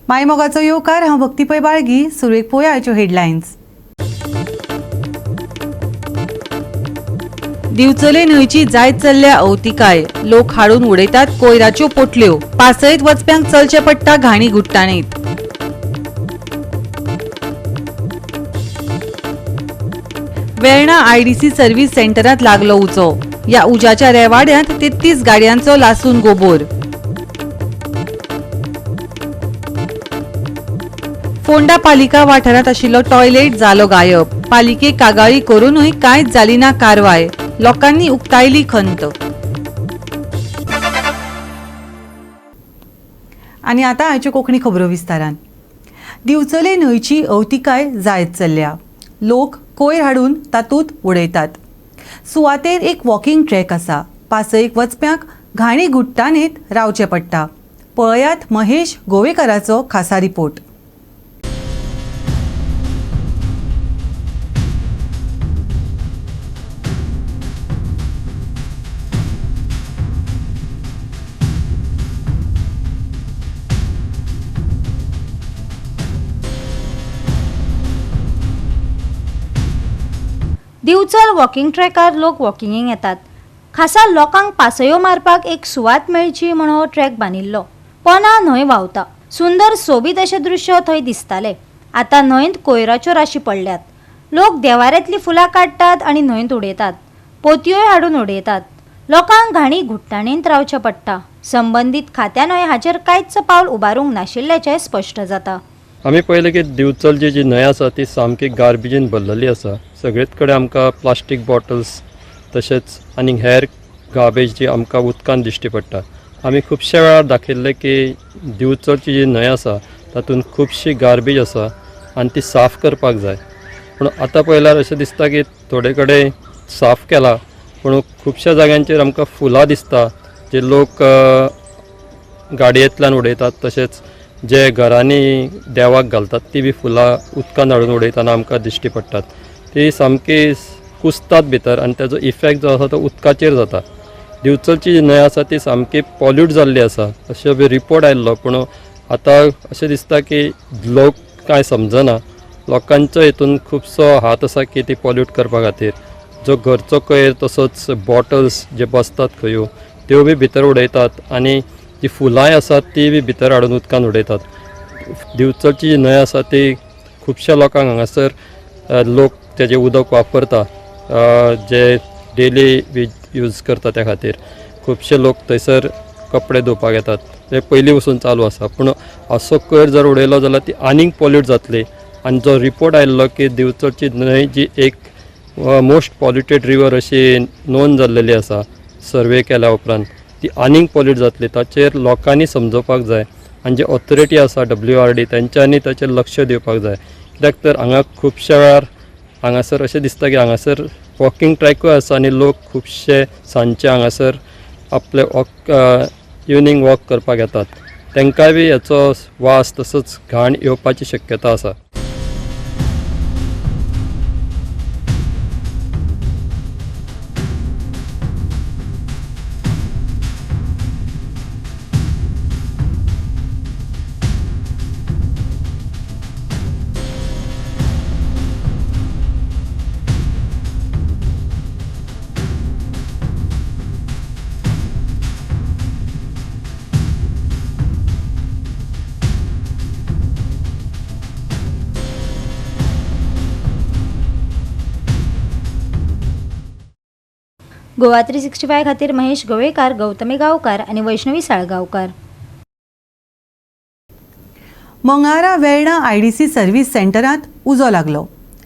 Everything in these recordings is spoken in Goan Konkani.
मायमोगाचो येवकार. हांव भक्ती पै बाळगी. सुरवेक पळोवया आयच्यो हेडलायन्स. दिवचले न्हंयची जायत चल्ल्या अवतिकाय. लोक हाडून उडयतात कोयराच्यो पोटल्यो. पासयत वचप्यांक चलचें पडटा घाणी गुट्टाणीत. वेर्णा आयडीसी सर्व्हिस सेंटरात लागलो उजो. या उज्याच्या रेवाड्यांत 33 गाडयांचो लासून गोबोर. फोंडा पालिका वाठारांत आशिल्लो टॉयलेट जालो गायब. पालिकेक कागाळी करूनय कांयच जाली ना कारवाय. लोकांनी उक्तायली खंत. आनी आतां आयच्यो कोंकणी खबरो विस्तारान. दिवचले न्हंयची अवतिकाय जायत चल्ल्या. लोक कोयर हाडून तातूंत उडयतात. सुवातेर एक वॉकिंग ट्रॅक आसा. पासयेक वचप्यांक घाणी गुट्टानेत रावचें पडटा. पळयात महेश गोवेकाराचो खासा रिपोर्ट. दिवचल वॉकिंग ट्रॅकार लोक वॉकिंगेक येतात. खासा लोकांक पासयो मारपाक एक सुवात मेळची म्हण हो ट्रॅक बांदिल्लो. पोना न्हंय व्हांवता. सुंदर सोबीत अशें दृश्य थंय दिसतालें. आतां न्हंयंत कोयराच्यो राशी पडल्यात. लोक देवाऱ्यांतलीं फुलां काडटात आनी न्हंयंत उडयतात. पोतयोय हाडून उडयतात. लोकांक घाणी घुट्टाणेंत रावचें पडटा. संबंदीत खात्यानय हाचेर कांयच पावल उबारूंक नाशिल्ल्याचें स्पश्ट जाता. आमी पळयलें की दिवचलची जी न्हंय आसा ती सामकी गार्बेजीन भरलेली आसा. सगळेच कडेन आमकां प्लास्टीक बॉटल्स तशेंच आनी हेर गार्बेज जी आमकां उदकान दिश्टी पडटा. आमी खुबश्या वेळार दाखयल्लें की दिवचलची जी न्हंय आसा तातूंत खुबशी गार्बेज आसा आनी ती साफ करपाक जाय. पूण आतां पळयल्यार अशें दिसता की थोडे कडेन साफ केला, पूण खुबश्या जाग्यांचेर आमकां फुलां दिसता जे लोक गाडयेंतल्यान उडयतात, तशेंच जे घरांनी देवाक घालतात ती बी फुलां उदकान हाडून उडयतना आमकां दिश्टी पडटात. ती सामकी कुसतात भितर आनी ताजो इफेक्ट जो आसा तो उदकाचेर जाता. दिवचलची जी न्हंय आसा ती सामकी पॉल्यूट जाल्ली आसा अशें बी रिपोर्ट आयिल्लो. पूण आतां अशें दिसता की लोक कांय समजना. लोकांचो हितून खुबसो हात आसा की ती पॉल्यूट करपा खातीर. जो घरचो कोयर तसोच बॉटल्स जे बसतात खंयो त्यो बी भितर उडयतात आनी जी फुलांय आसात ती बी भितर हाडून उदकान उडयतात. दिवचलची जी न्हंय आसा ती खुबश्या लोकांक हांगासर लोक तेजें उदक वापरता, जे डेली यूज करता त्या खातीर खुबशे लोक थंयसर कपडे धुवपाक येतात. ते पयलीं पसून चालू आसा. पूण असो कोयर जर उडयलो जाल्यार ती आनीक पॉल्यूट जातली. आनी जो रिपोर्ट आयिल्लो की दिवचलची न्हंय जी एक मोस्ट पॉल्युटेड रिवर अशी नोंद जाल्लेली आसा सर्वे केल्या उपरांत, ती आनीक पॉल्यूट जातली. ताचेर लोकांनी समजोवपाक जाय आनी जे ऑथॉरिटी आसा WRD तेंच्यांनी ताचेर लक्ष दिवपाक जाय. कित्याक तर हांगा खुबश्या वेळार हांगासर अशें दिसता की हांगासर वॉकिंग ट्रॅकूय आसा आनी लोक खुबशे सांजचे हांगासर आपले वॉक इवनींग वॉक करपाक येतात. तांकांय बी हाचो वास तसोच घाण येवपाची शक्यता आसा. गोवा 365 खातीर महेश गोवेकार, गौतमी गांवकार आनी वैष्णवी साळगांवकार. मंगळारा वेर्णा आयडीसी सर्व्हिस सेंटरात उजो लागलो.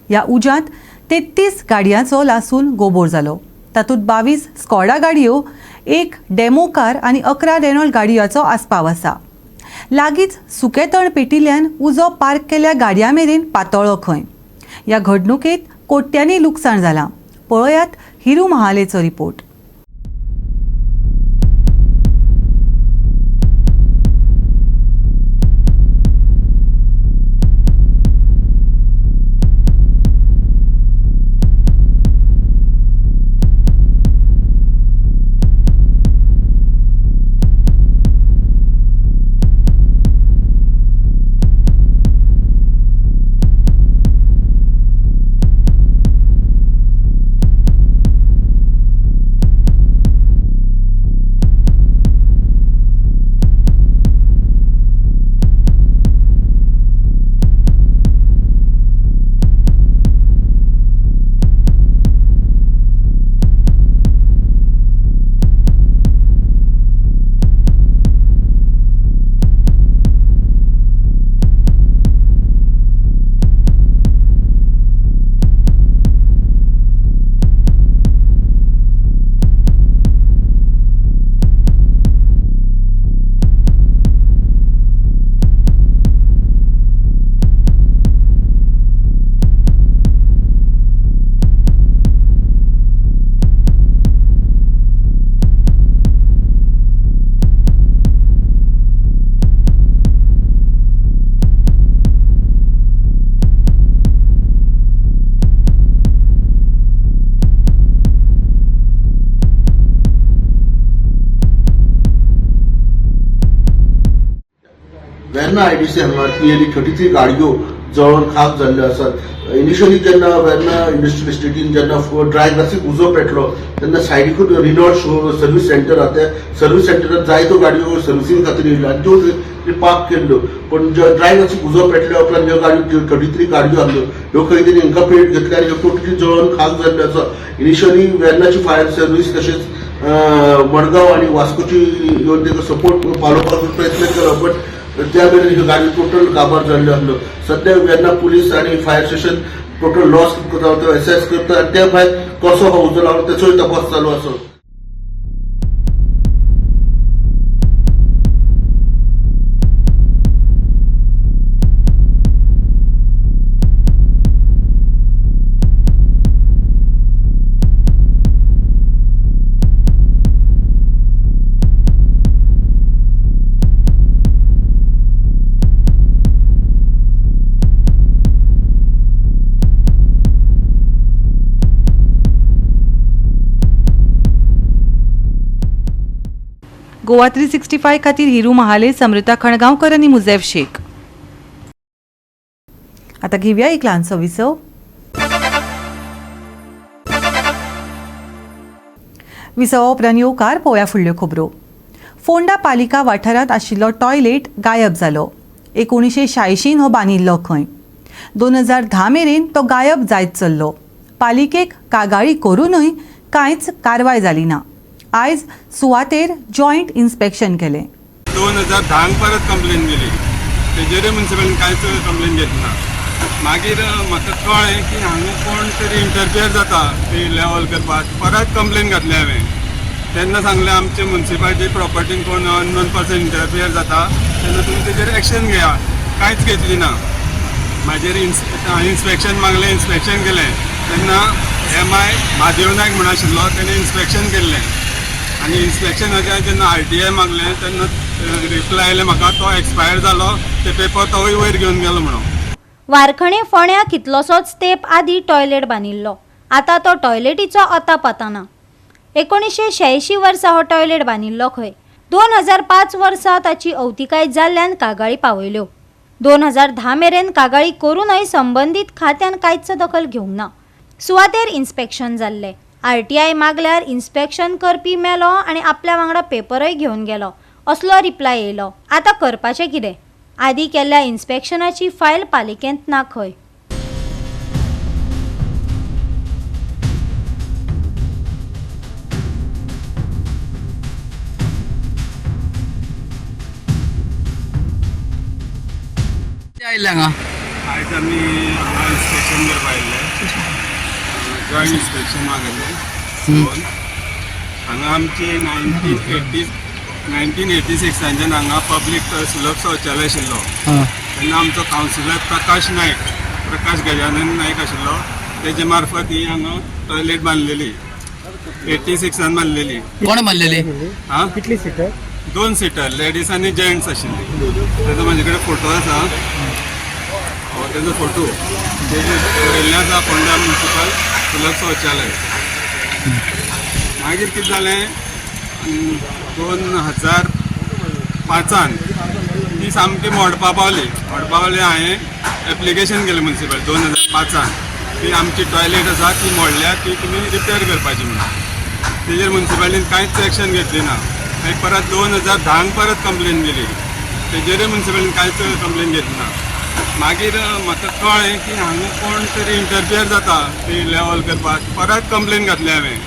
ह्या उज्यांत 33 गाडयांचो लासून गोबोर जालो. तातूंत 22 स्कॉडा गाडयो, एक डेमो कार आनी 11 रेनॉल्ड गाडयांचो आस्पाव आसा. लागींच सुकें तण पेटिल्ल्यान उजो पार्क केल्ल्या गाडयां मेरेन पातळ्ळो खंय. ह्या घडणुकेंत कोट्यांनी लुकसाण जालां. पळयात हिरू महालेचो रिपोर्ट. वेर्ना आयडीसी हांगा नियरली 33 गाडयो जळोवन खाक जाल्ल्यो आसात. इनिशियली जेन्ना वेर्ना इंडस्ट्रियल इस्टेटीन जेन्ना ड्राय ग्रासीक उजो पेटलो तेन्ना सायडीकूच रिनॉल्ड सर्वीस सेंटर आहा, त्या सर्वीस सेंटरात जायत्यो गाडयो सर्विसींग खातीर येयल्यो आनी त्यो पार्क केल्ल्यो. पूण ड्राय ग्रासीक उजो पेटल्या उपरांत ह्यो गाडयो 33 गाडयो आहल्यो ह्यो खंय तरी हांकां पेट घेतल्या आनी ह्यो टोटली जळोवन खाक जाल्ल्यो आसा. इनिशियली वेर्नाची फायर सर्वीस तशेंच मडगांव आनी वास्कोची येवन ताका सपोर्ट पालोवपाचो प्रयत्न केलो, बट त्या मेरेन ह्यो गाडयो टोटल काबार जाल्ल्यो आहल्यो. सध्या वेर्ना पुलीस आनी फायर स्टेशन टोटल लॉस कितको जालो तो एसेस करता आनी त्या भायर कसो हो उजो लागलो तेचोय तपास चालू आसा. गोवा 365 खातीर हिरू महाले, समृता खणगांवकर आनी मुझेफ शेख. आता घेऊया एक ल्हानसो विसव. विसवा उपरांत येवकार पळोवया फुडल्यो खबरो. फोंडा पालिका वाठारांत आशिल्लो टॉयलेट गायब जालो. 1986 हो बांदिल्लो खंय. 2010 मेरेन तो गायब जायत चल्लो. पालिकेक कागाळी करूनय कांयच कारवाय जाली ना. आयज सुवातेर जॉयंट इन्स्पेक्शन केलें. 2010 परत कंप्लेन केली, तेजेरूय म्युन्सिपालिटीन कांयच कंप्लेन घेतना. मागीर म्हाका कळ्ळें की हांगा कोण तरी इंटरफियर जाता ती लेवल करपाक. परत कंप्लेन घातली हांवें. तेन्ना सांगलें आमचे म्युन्सिपालिटी प्रॉपर्टीन कोण अननोन पर्सन इंटरफियर जाता तेन्ना तुमी तेजेर एक्शन घेया. कांयच घेतली ना. म्हाजेर इन्स्पेक्शन मागलें, इन्स्पेक्शन केलें. तेन्ना एम I Mahadev Naik म्हूण आशिल्लो, तेणें इन्स्पेक्शन केल्लें आनी इन्स्पेक्शनाचें जेन्ना आरटीआय मागलें तेन्ना रिप्लाय आयलें म्हाका तो एक्सपायर जालो, ते पेपर तोवूय वयर घेवन गेलो म्हणून. वारखणे फोंड्या कितलोसोच तेंप आदीं टॉयलेट बांदिल्लो. आतां तो टॉयलेटीचो अता पत्ता ना. 1986 वर्सा हो टॉयलेट बांदिल्लो खंय. 2005 वर्सा ताची अवतिकाय जाल्ल्यान कागाळी पावयल्यो. 2010 मेरेन कागाळी करूनय संबंदीत खात्यान कांयच दखल घेवंक ना. सुवातेर इन्स्पेक्शन जाल्लें. आरटीआय मागल्यार इन्स्पेक्शन करपी मेलो आनी आपल्या वांगडा पेपरय घेवन गेलो असलो रिप्लाय येयलो. आतां करपाचें कितें? आदीं केल्ल्या इन्स्पेक्शनाची फायल पालिकेंत ना खंय. आयिल्ले हांगा आयज आमी हांगा इन्स्पेक्शन करपा आयिल्ले, जॉयंट इन्स्पेक्शन मागयल्लें. हांगा आमची 1986 हांगा पब्लीक सुलभ शौचालय आशिल्लो. तेन्ना आमचो कावन्सिलर प्रकाश नायक, प्रकाश गजानन नायक आशिल्लो, तेजे मार्फत ही हांगा टॉयलेट बांदलेली, 86 बांदलेली. कोणे मारलेली? हा, कितली सिटर? 2 सिटर, लेडीज आनी जेंट्स आशिल्ली. तेजो म्हाजे कडेन फोटो आसा, हो तेजो फोटो, तेजेर बरयल्लें आसा फोंडा म्युनिसिपल सुलभ शौचालय. मागीर कितें जालें, 2005 ती सामकी मोडपा पावली. मोडपा पावली, हांवें एप्लिकेशन केलें म्युनिसिपल 2005 ती आमची टॉयलेट आसा ती मोडल्या, ती तुमी रिपेर करपाची म्हणून. तेजेर म्युनिसिपालिटीन कांयच एक्शन घेतली ना. मागीर परत 2010 परत कंप्लेन केली, तेजेरूय म्युनिसिपालिटीन कांयच कंप्लेन घेतली ना. मागीर म्हाका कळ्ळें की हांगा कोण तरी इंटरफियर जाता ती लेवल करपाक. परत कंप्लेन घातली हांवें.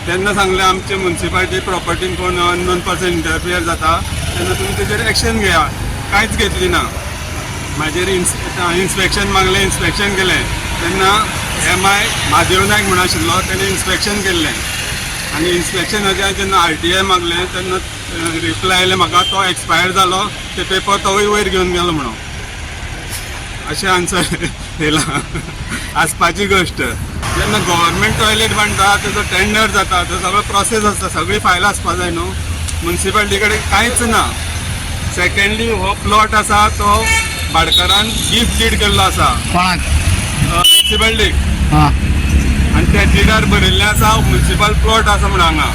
तेन्ना सांगलें आमचे म्युनिसिपालिटी प्रॉपर्टीन कोण अननोन पर्सन इंटरफियर जाता तेन्ना तुमी तेजेर एक्शन घेया. कांयच घेतली ना. म्हाजेर इन्स्पेक्शन मागलें, इन्स्पेक्शन केलें. तेन्ना एम I Mahadev Naik म्हूण आशिल्लो, तेणें इन्स्पेक्शन केल्लें आनी इन्स्पेक्शनाचें जेन्ना आरटीआय मागलें तेन्ना रिप्लाय आयलें म्हाका तो एक्सपायर जालो, ते पेपर तोवूय वयर घेवन गेलो म्हणून. अशें आन्सर येयला. हांसपाची गोश्ट, जेन्ना गव्हर्मेंट टॉयलेट बांदता तेजो टेंडर जाता, तो सगळो प्रोसेस आसता, सगळी फायलां आसपा जाय न्हू. म्युनिसिपालिटी कडेन कांयच ना. सेकंडली, हो प्लॉट आसा तो भाटकारान गिफ्ट did केल्लो आसा. कोणाक? म्युनिसिपालिटीक. हां. आनी त्या डिडार बरयल्लें आसा म्युनिसिपल प्लॉट आसा म्हणून, हांगा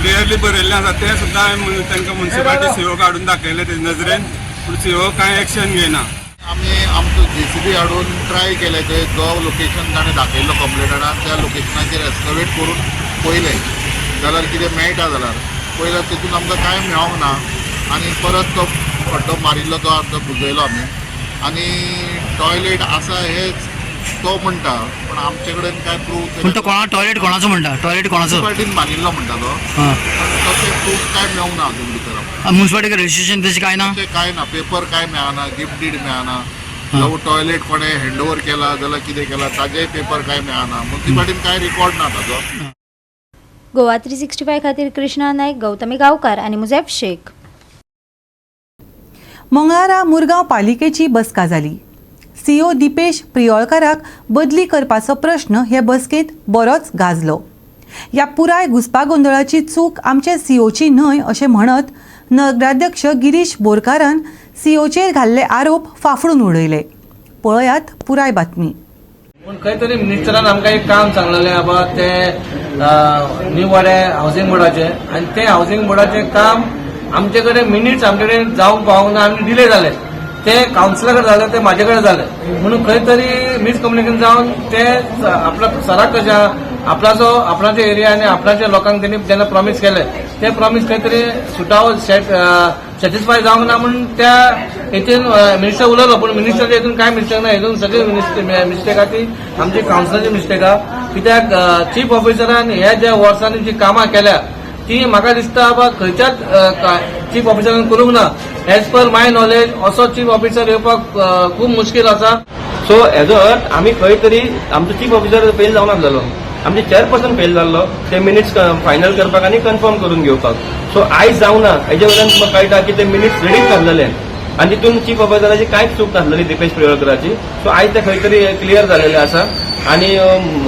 क्लियरली बरयल्लें आसा. तें सुद्दां हांवें तांकां म्युनिसिपालिटी सीओ काडून दाखयलें तेजे नजरेन. पूण सीओ कांय एक्शन घेयना. आमी आमचो जेसीबी हाडून ट्राय केलें. थंय जो लोकेशन ताणें दाखयल्लो कंप्लेनटान, त्या लोकेशनाचेर एस्कवेट करून पळयलें जाल्यार कितें मेळटा जाल्यार पयलें. तितून आमकां कांय मेळोंक ना आनी परत तो खड्डो मारिल्लो तो आमकां बुजयलो आमी. आनी टॉयलेट आसा हेच तो म्हणटा, पूण आमचे कडेन कांय प्रूफ. पूण तो कोणा टॉयलेट कोणाचो म्हणटा? टॉयलेट कोणाचो? मुन्सिपालिटीन बांदिल्लो म्हणटा तो. हां. पण तशें प्रूफ कांय मेळोंक ना अजून भितर आमकां. मुन्सिपालिटी रजिस्ट्रेशन तशें काय ना? तशें कांय ना, पेपर कांय मेळना, गिफ्ट did मेळना. जावं टॉयलेट कोणें हँड ओवर केला जाल्यार कितें केला ताजेय पेपर कांय मेळना. मुन्सिपालिटीन कांय रिकॉर्ड ना ताजो. गोवा 365 खातीर कृष्णा नायक, गौतमी गांवकार आनी मुझेफ शेख. मंगळारा मुरगांव पालिकेची बसका जाली. सीओ दिपेश प्रियोळकाराक बदली करपाचो प्रश्न हे बसकेंत बरोच गाजलो. ह्या पुराय घुस्पागोंदळाची चूक आमचे सीओची न्हय अशें म्हणत नगराध्यक्ष गिरीश बोरकारान सीओचेर घाल्ले आरोप फाफडून उडयले. पळयात पुराय बातमी. पूण खंय तरी मिनिस्टरान आमकां एक काम सांगलेलें बाबा, तें न्यू वाड्या हावसिंग बोर्डाचें. आनी तें हावसिंग बोर्डाचें काम आमचे कडेन मिनिट्स आमचे कडेन जावंक पावूंक ना आनी डिले जालें. तें कावन्सिला कडेन जालें, तें म्हाजे कडेन जालें, म्हणून खंय तरी मिसकम्युनिकेशन जावन तें आपल्या सराक कशें आपणाचो आपणाचे एरिया आनी आपणाच्या लोकांक तेणी जेन्ना प्रॉमीस केलें, तें प्रॉमीस खंय तरी सुटावो सॅटिस्फाय जावंक ना म्हणून त्या हेतून मिनिस्टर उलयलो. पूण मिनिस्टरच्या हितून कांय मिस्टेक ना. हितून सगळी मिस्टेक आहा ती आमची कावन्सिलाची मिस्टेक आहा, कित्याक चीफ ऑफिसरान ह्या ज्या वर्सांनी जी कामां केल्या ती म्हाका दिसता बाबा खंयच्याच चीफ ऑफिसरान करूंक ना. एज पर माय नॉलेज, असो चीफ ऑफिसर येवपाक खूब मुश्कील आसा. सो हेजो अर्थ आमी खंय तरी आमचो चीफ ऑफिसर फेल जावन आसलेलो, आमचे चेअरपर्सन फेल जाल्लो ते मिनिट्स फायनल करपाक आनी कन्फर्म करून घेवपाक. सो आयज जावना हेजे वयल्यान तुमकां कळटा की ते मिनिट्स रेडीच नासलेले आनी तितून चीफ ऑफिसराची कांयच चूक नासलेली, दिपेश प्रियोळकराची. सो आयज ते खंय तरी क्लियर जालेले आसा. आनी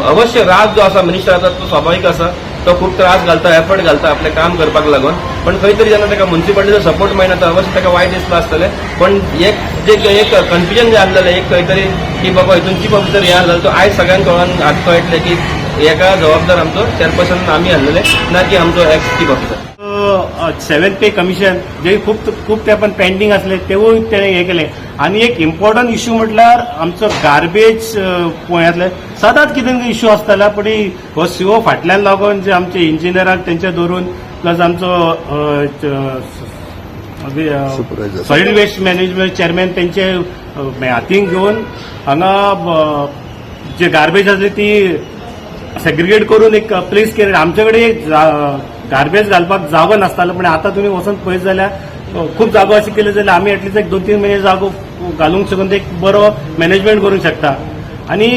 अवश्य राग जो आसा मिनिस्टराचो तो स्वाभावीक आसा. तो खूब त्रास घालता, एफर्ट घालता आपलें काम करपाक लागून, पण खंय तरी जेन्ना ताका मुन्सिपालिटीचो सपोर्ट मेळना तो अवश्य ताका वायट दिसलां आसतलें. पण एक जे एक कन्फ्युजन जें आसलेलें एक खंय तरी की बाबा हितून चीफ ऑफिसर हे आसलेलो, तो आयज सगळ्यांक कळोन आतां कळटलें की हेका जबाबदार आमचो चेअरपर्सन आमी आसलेले, ना की आमचो ex chief officer. Seven pay commission जे खूब खूब तेंपान पेंडींग आसले तेवूय तेणें हें केलें. आनी एक इम्पॉर्टंट इश्यू म्हटल्यार आमचो गार्बेज पळयांतले सदांच कितें कितें इश्यू आसताले. पण हो सीओ फाटल्यान लागून जे आमचे इंजिनियराक तेंचे धरून प्लस आमचो सॉलिड वेस्ट मॅनेजमेंट चेअरमॅन तेंचे हातीन घेवन हांगा जे गार्बेज आसली ती सेग्रिगेट करून एक प्लेस केले. आमचे कडेन गार्बेज घालपाक जागो नासतालो, पण आतां तुमी वचून पळयत जाल्यार खूब जागो अशें केले जाल्यार आमी एटलिस्ट एक 2-3 म्हयने जागो घालूंक शकून एक बरो मॅनेजमेंट करूंक शकता. आनी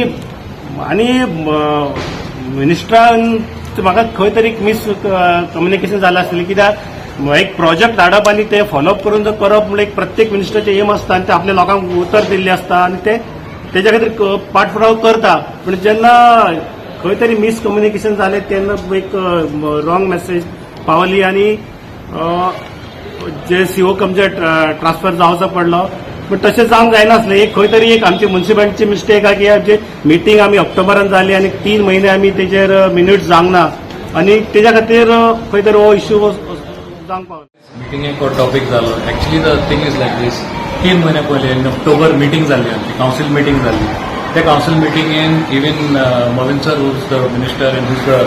आनी मिनिस्टरान म्हाका खंय तरी मिस कम्युनिकेशन जालां आसतलें, कित्याक एक प्रोजेक्ट हाडप आनी ते फॉलोअप करून जो करप म्हणजे एक प्रत्येक मिनिस्टराचें एम आसता आनी ते आपल्या लोकांक उतर दिल्लें आसता आनी ते तेज्या खातीर पाठपुरावो करता. पूण जेन्ना खंय तरी मिसकम्युनिकेशन जालें तेन्ना एक रॉंग मेसेज पावली आनी जे सीओ कमचे ट्रान्सफर जावचो पडलो. पूण तशें जावंक जायनासलें. एक खंय तरी एक आमची मुन्सिपालिटीची मिस्टेक आहा की आमची मिटींग आमी ऑक्टोबरान जाली आनी 3 म्हयने आमी तेजेर मिनिट्स जावंक ना आनी तेज्या खातीर खंय तरी हो इश्यू जावंक पावलो. मिटिंगेक हो टॉपीक जालो. Actually, the thing is like this. 3 म्हयने पयलीं इन ऑक्टोबर मिटींग जाल्ली, आमची कावन्सील मिटींग जाल्ली. त्या council मिटिंगेन even Mauvin sir, who's the minister and who's the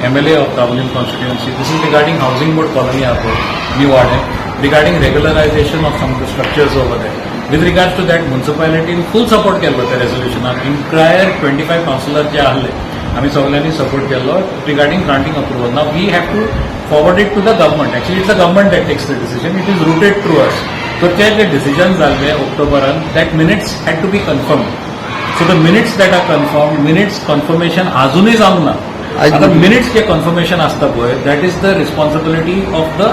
MLA of Dabolim constituency, this is regarding housing board colony आहा पळय न्यू वाडे, regarding regularization of some structures over there. With regards to that, मुन्सिपालिटीन full support केल्लो त्या रेजोल्युशनाक. एंटायर 25 कावन्सिलर जे आहले आमी सगल्यांनी सपोर्ट केल्लो regarding granting approval. Now we have to forward it to the government. Actually, it's the government that takes the decision. It is routed through us. तर ते जे डिसिजन जाल्ले ऑक्टोबरान, that minutes had to be confirmed. So the minutes that are confirm, minutes confirmation अजूनय जावंक ना. आता मिनिट्स जे कन्फर्मेशन आसता पळय, that is the responsibility of the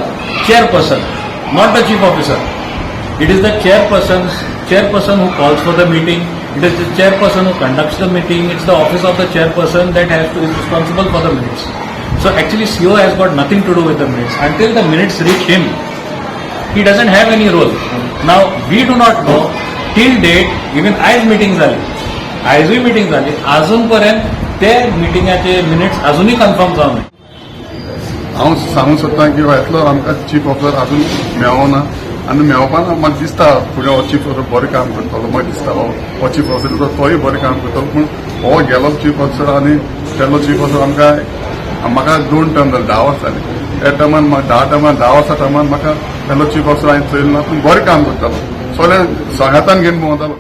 chairperson, not the chief officer. It is the chairperson who calls for the meeting. It is the chairperson who conducts the meeting. It's the office of the chairperson that has to is responsible for the minutes. So actually, CO has got nothing to do with the minutes. Until the minutes reach him, he doesn't have any role. Now we do not know till date. Even आयज मिटींग जाली, आयजूय मिटींग जाली, अजून पर्यंत ते मिटिंगाचे मिनिट्स अजूनय कन्फर्म जावंक ना. हांव सांगूंक सोदतां की येतलो आमकां चीफ ऑफिसर अजून मेळोना. आनी मेळपाना म्हाका दिसता फुडें हो चीफ ऑफिसर बरें काम करतलो. म्हाका दिसता हो चीफ ऑफिसर तोय बरें काम करतलो, पूण हो गेलो चीफ ऑफिसर आनी तेलो चीफ ऑफिसर आमकां म्हाका 2 टर्म जाले, 10 वर्सां जाली. त्या टर्मान 10 वर्सां टर्मान म्हाका तेलो चीफ ऑफिसर हांवें चोयलो ना, पूण बरें काम करतालो, सगळें सांगातान घेवन भोंवतालो.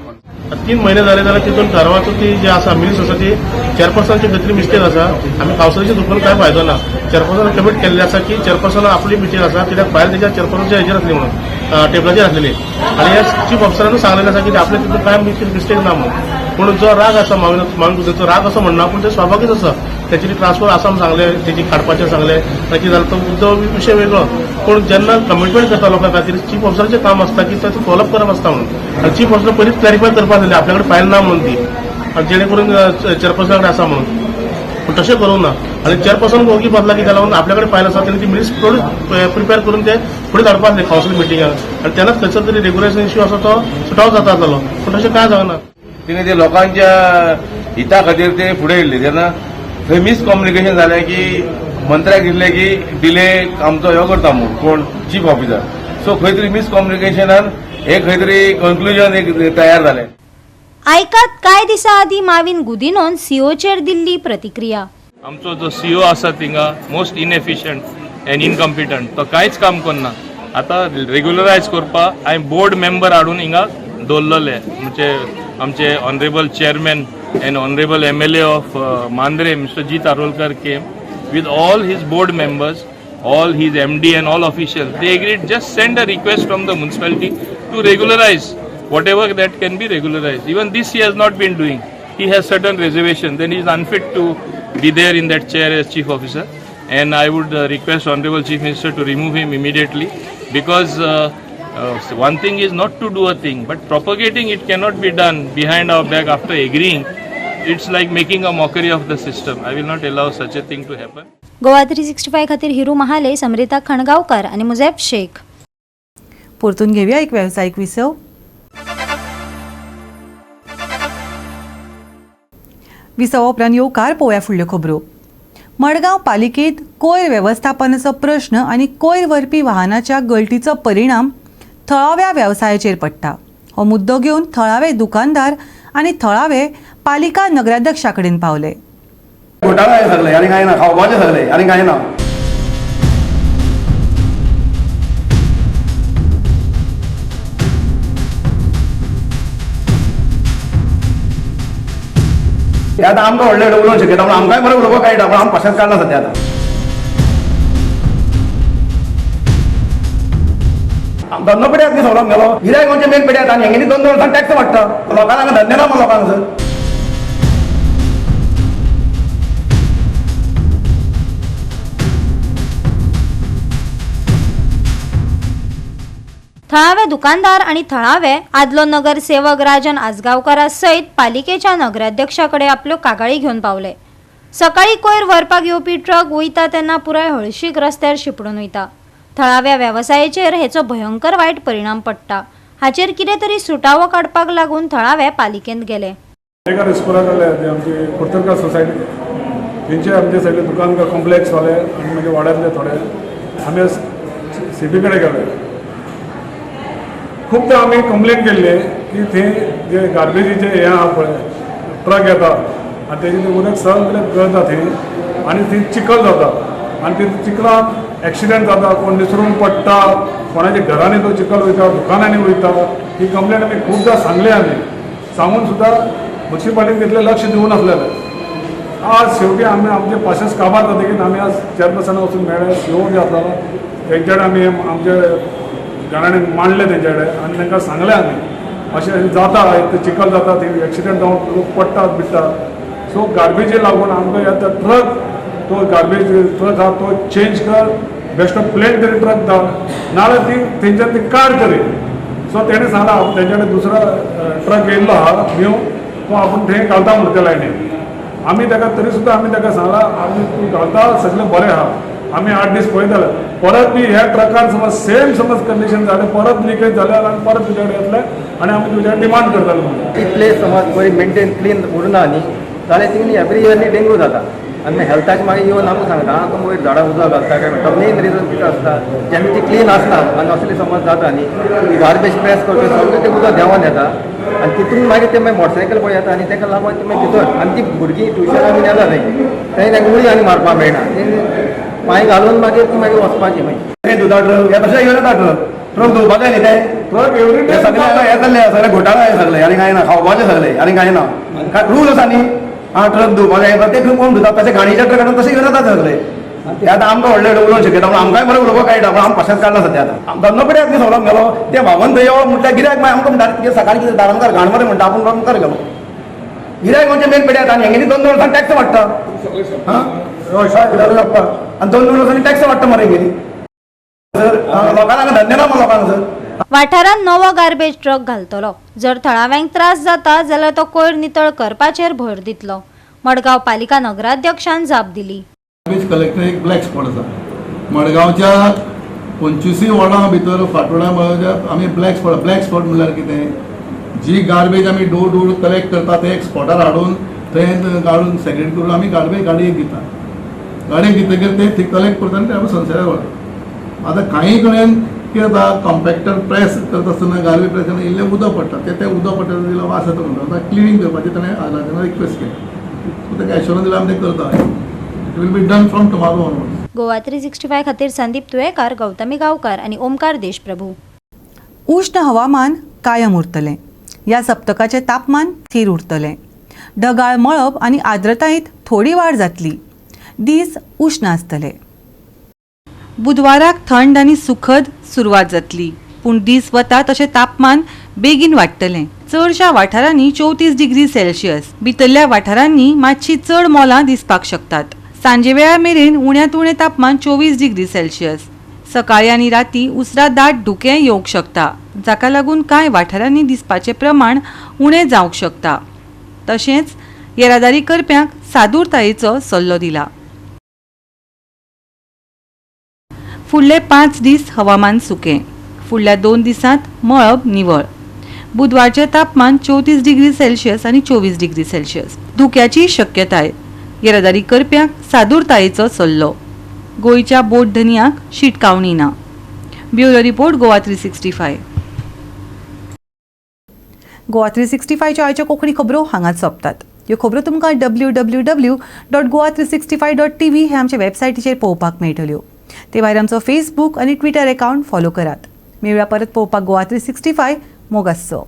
3 महिने जाले जाल्यार तितून ठरवाचो ती जी आसा मिनिट्स आसा ती चेअरपर्सनाची खंय तरी मिस्टेक आसा. आमी कावन्सिलाची दुखून कांय फायदो ना. चेअरपर्सनान कमीट केल्लें आसा की चेअरपर्सना आपली मिटींग आसा कित्याक फायल तेच्या चेअरपर्सनाच्या हेजेर आसली म्हणून टेबलाचेर आसलेली आनी ह्या चीफ ऑफिसरानूय सांगलेलें आसा की आपले तितून कांय मिस्टेक ना म्हणून. पूण जो राग आसा माविन गुदिन्होचो राग असो म्हणना, पूण ते स्वाभावीकच आसा. तेची ट्रान्सफर आसा म्हणून सांगलें, तेची काडपाचें सांगलें, कितें जालें तो मुद्दो विशय वेगळो. पूण जेन्ना कमिटमेंट करता लोकां खातीर चीफ ऑफिसराचें काम आसता की ताचो फॉलोअप करप आसता म्हणून. आनी चीफ ऑफिसर पयलींच क्लॅरिफाय करपा जालें आपल्या कडेन फायल ना म्हणून ती, आनी जेणे करून चेअरपर्सना कडेन आसा म्हणून. पूण तशें करूंक ना आनी चेअरपर्सन ओगी बसला की लागून आपल्या कडेन फायल आसा तेणी ती मिनिट्स प्रिपेर करून ते फुडें धाडपा आसले कावन्सील मिटिंगाक आनी तेन्नाच खंयचो तरी रेगुलेशन इश्यू आसा तो सुटावो जाता आसलो, पूण तशें कांय जावना. तिणे ते लोकांच्या हिता खातीर ते फुडें येयल्ले तेन्ना थंय मिसकम्युनिकेशन जालें की मंत्र्याक दिसलें की डिले आमचो ह्यो करता म्हूण कोण चीफ ऑफिसर. सो खंय तरी मिसकम्युनिकेशनान हे खंय तरी कन्क्लुजन एक तयार जालें. आयकात कांय दिसां आदीं माविन गुदिन्होन सीओचेर दिल्ली प्रतिक्रिया. आमचो जो सीओ आसा थिंगा मोस्ट इनएफिशियंट एंड इनकम्पिटंट, तो कांयच काम करना. आतां रेगुलरायज करपाक हांवें बोर्ड मेंबर हाडून हिंगा दवरलेले, म्हणजे आमचे honourable chairman and honourable MLA of Mandrem mister Jeet Arolkar came with all his board members, all his MD and all officials. They agreed just send a request from the municipality to regularize whatever that can be regularized. Even this he has not been doing. He has certain reservation, then he is unfit to be there in that chair as chief officer. And I would request Honorable Chief Minister to remove him immediately, because one thing is not to do a thing, but propagating it cannot be done behind our back after agreeing. It's like making a mockery of the system. I will not allow such a thing to happen. Goa 365 खातीर हिरू महाले, समरिता खणगावकर आनी मुझेफ शेख. परतून घेऊया एक व्यावसायिक विसव. विसवा उपरांत येवकार पळोवया फुडल्यो खबरो. मडगांव पालिकेंत कोयर वेवस्थापनाचो प्रश्न आनी कोयर व्हरपी वाहनाच्या गळटीचो परिणाम थळाव्या वेवसायाचेर पडटा. हो मुद्दो घेवन थळावे दुकानदार आनी थळावे पालिका नगराध्यक्षा कडेन पावले. घोटाळा हे सगळे आनी कांय ना, खावपाचें सगळे आनी कांय ना. हे आतां आमकां व्हडले व्हडले उलोवंक शकता, पूण आमकांय बरें उलोवपाक कळटा, पूण आमी भाशण काडना सद्या आतां. धंदो पेड्यात न्ही सगळो गेलो, गिरायक म्हणजे मेन पेड्यात आनी हेंगेली 2-2 वर्सां टॅक्स वाडटा, लोकांक हांगा धंदे ना मग लोकांक सर. थळावे दुकानदार आनी थळावे आदलो नगरसेवक राजन आजगांवकारा सयत पालिकेच्या नगराध्यक्षा कडेन आपल्यो कागाळी घेवन पावले. सकाळी कोयर व्हरपाक येवपी ट्रक वयता तेन्ना पुराय हळशीक रस्त्यार शिंपडून वयता. थळाव्या वेवसायाचेर हेचो भयंकर वायट परिणाम पडटा. हाचेर कितें तरी सुटावो काडपाक लागून थळावे पालिकेंत गेले. एका रेस्कोराकडले आमची कुर्तरकार सोसायटी तेंचे आमचे सगळे दुकान कॉम्प्लेक्सवाले आनी मागीर वाड्यांतले थोडे आमी सिटी कडेन गेले. खुबदां आमी कंप्लेन केल्ली की थंय जे गार्बेजीचे हें आहा पळय ट्रक येता आनी तेजें तें उदक सगळें गळता थंय आनी थंय चिखल जाता आनी ते चिखलान एक्सिडंट जाता, कोण निसरून पडटा, कोणाच्या घरांनी तो चिखल वयता, दुकानांनी वयता. ही कंप्लेन आमी खुबदां सांगली, आमी सांगून सुद्दां म्युनिसिपालिटीन तितलें लक्ष दिवूं नासलेलें. आज शेवटी आमी आमचे पाशेंस काबार जातकीर आमी आज चेअरपर्सना वचून मेळ्ळे, सीओ बी आसलेलो तेंचे कडेन आमी आमचे घराणे मांडले तेंचे कडेन आनी तांकां सांगलें आमी अशें अशें जाता, ते चिखल जाता, थंय एक्सिडंट जावन लोक पडटात बिडटात. सो गार्बेजी लागून आमकां ह्या ट्रक तो गार्बेज ट्रक आहा तो चेंज कर, बेश्टो प्लेन तरी ट्रक धाड, नाजाल्यार ती तेंच्यान ती काड तरी. सो तेणें सांगलां तेंच्या कडेन दुसरो ट्रक येयल्लो आहा न्यू, तो आपूण थंय घालता म्हणटा त्या लायनीन. आमी ताका तरी सुद्दां आमी ताका सांगलां आमी तूं घालता सगळें बरें आहा, आमी 8 दीस पळयताले, परत बी ह्या ट्रकान समज सेम समज कंडिशन जालें, परत लिकेज जाल्यार आनी परत तुज्या कडेन येतले आनी आमी तुज्या डिमांड करतले. ती प्लेस समज बरी मेंटेन क्लीन उरना न्ही जाल्यार ती एवरी इयर न्ही डेंगू जाता. आनी मागीर हेल्थाचे मागीर येवन आमकां सांगता आं तुमी वयर झाडां उजो घालता काय म्हणटा. मेन रिजन कितें आसता, जेन्ना ती क्लीन आसना आनी असली समज जाता न्ही, गार्बेज प्रेस करता सगळें तें उदक देंवोन येता आनी तितून मागीर ते मागीर मोटरसायकल पळय येता आनी ताका लागून ते मागीर भितर आनी ती भुरगीं ट्युशनां बीन येता थंय तांकां उडी आनी मारपाक मेळना, पांय घालून मागीर ती मागीर वचपाची. मागीर दुदा ट्रक हे तशें येवन येता, ट्रक ट्रक धुवपाक जाय न्ही ते ट्रक एवरी डे सगळे हे जाल्ले सगळे घोटाळा हे सगळे आनी कांय ना, खावपाचे सगळे आनी कांय ना, रूल आसा न्ही. आं ट्रक धुवपाक जाय ते खंय कोण धुता, तशें गाडयेच्या ट्रकान तशें घेवन येता सगळे. ते आतां आमकां व्हडले उलोवंक शकता पूण आमकांय बरें उलोवपाक कळटा, पूण आमी कशेंच काडला सद्या. आतां धंदो पडयात न्ही सगळो गेलो ते व्हांवन थंय यो म्हटल्यार गिरायक मागीर आमकां म्हणटा सकाळीं कितें दारा मुखार घाण मरे म्हणटा, आपूण मुखार गेलो. गिरायक म्हणजे मेन पेड्यात आनी हेंगेली 2-2 वर्सांनी टॅक्स वाडटा. आं आनी 2-2 वर्सांनी टॅक्स वाडटा मरे हेंगेली सर, लोकांक धंदे ना लोकांक सर. वाठारांत नवो गार्बेज ट्रक घालतलो. जर थळाव्यांक त्रास जाता जाल्यार तो कोयर नितळ करपाचेर भर दितलो. मडगांव पालिका नगराध्यक्षान जाप दिली. गार्बेज कलेक्टर एक ब्लॅक स्पॉट आसा मडगांवच्या 25 वॉर्डां भितर, फाटोड्या मडगांवच्या आमी ब्लॅक स्पॉट. ब्लॅक स्पॉट म्हणल्यार कितें, जी गार्बेज आमी डोर डोर कलेक्ट करता ते एक स्पॉटार हाडून थंय काडून सेग्रेट करून आमी गार्बेज गाडयेक दिता. गाडयेक दितकीर ते थंय कलेक्ट करता आनी ते आमी संवसाराक व्हरता. आतां कांय कडेन कितें जाता, कॉम्पॅक्टर प्रेस करता आसतना गार्बेज प्रेस करतना इल्लें उदक पडटा, ते उदक पडटा तितलो वास येता म्हणटा. आतां क्लिनींग करपाचें ताणें राजान रिक्वेस्ट केली, सो ताका एश्योरन्स दिला आमी तें करता. It will be done from tomorrow onwards. Goa 365 खातीर संदीप तुयेकार, गौतमी गांवकार आनी ओमकार देशप्रभू. उश्ण हवामान कायम उरतलें. ह्या सप्तकाचें तापमान थीर उरतलें. ढगाळ मळब आनी आर्द्रतायेंत थोडी वाड जातली. दीस उश्ण आसतले. बुधवाराक थंड आनी सुखद सुरवात जातली, पूण दीस वता तशें तापमान बेगीन वाडटलें. चडशा वाठारांनी 34 डिग्री सेल्सियस, भितरल्या वाठारांनी मातशी चड मोलां दिसपाक शकतात. सांजे वेळा मेरेन उण्यांत उणें तापमान 24 डिग्री सेल्सियस. सकाळी आनी राती उसरां दाट धुकें येवंक शकता, जाका लागून कांय वाठारांनी दिसपाचें प्रमाण उणें जावंक शकता. तशेंच येरादारी करप्यांक सादूरतायेचो सल्लो दिला. फुडले 5 दीस हवामान सुकें. फुडल्या 2 दिसांत मळब निवळ. बुधवारचें तापमान 34 डिग्री सेल्सियस आनी 24 डिग्री सेल्सियस. धुक्याची शक्यताय. येरादारी करप्यांक सादूरतायेचो सल्लो. गोंयच्या बोट धनयांक शिटकावणी ना. Bureau report, Goa 365. Goa 365च्यो आयच्यो कोंकणी खबरो हांगाच सोंपतात. ह्यो खबरो तुमकां www.goa365.tv हे आमचे वेबसायटीचेर पळोवपाक मेळटल्यो. ते भायर आमचो फेसबूक आनी ट्विटर एकावंट फॉलो करात. मेळुया परत पळोवपाक गोवा 365. मोग आसचो.